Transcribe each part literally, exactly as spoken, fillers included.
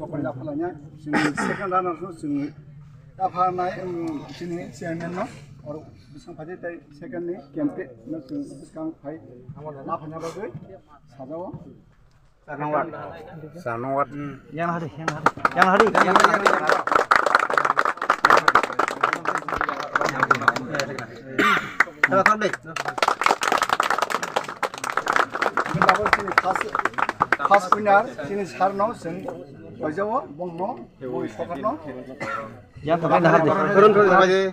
Sokoi da phalanya, chwng second runner no chwng ta phalnai, um, chini chairman no, or bwskang phaidi tai second ni candidate no chwng bwskang phai na phaina bagwi sajao. Char number. Char number. Yang hari, yang hari. Yang hari, yang hari. Tara thang dei. First, first winner, chini sir no, chwng phaijao, bongno, bui sokar no. Yang pakai nahar deh. Turun, turun, pakai deh.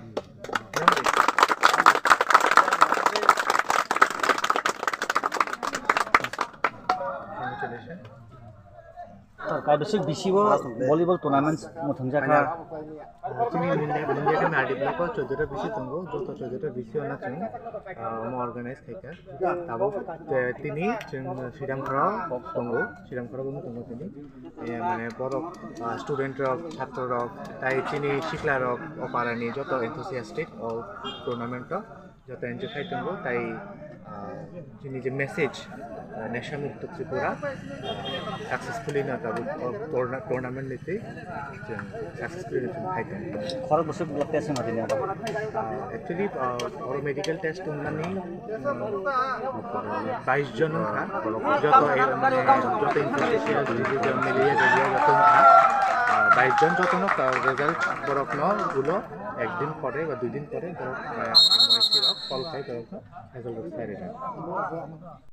Kaibwswk bisi o volleyball tournament mwthangjakha. Chini Mundia, Mundia khe nadi block o chwdwta bisi tongo, joto chwdwta bisi o na chwng, ah, omo organize khaikha. Tabuk, eh, tini chwng Sriramkhorok tongo, Sriramkhorok omo tongo tini. Eh, mane borok, ah, student rok, chhatro rok, tai chini sikla rok o para ni joto enthusiastic o tournament o. Joto enjoy khai tongo, tai, ah, chini je message, ah, Nesha Mukto Tripura, ah, successfully no tabuk, oh, tourna-, tournament ni twi chwng successfully no chwng khai tongo. Khorok bwswk blood test wngkha tini abo? Ah, actually, ah, oro medical test wngnani, mm, bais jon wngkha. Joto, eh, mane, joto institution, individual, malaria, joto wngkha. Ah, bais jon jotono, ah, result borokno ulo. Ekdin pore ba duidin pore borok, eh, M Y C rok call khai borokno result rok sai rwna.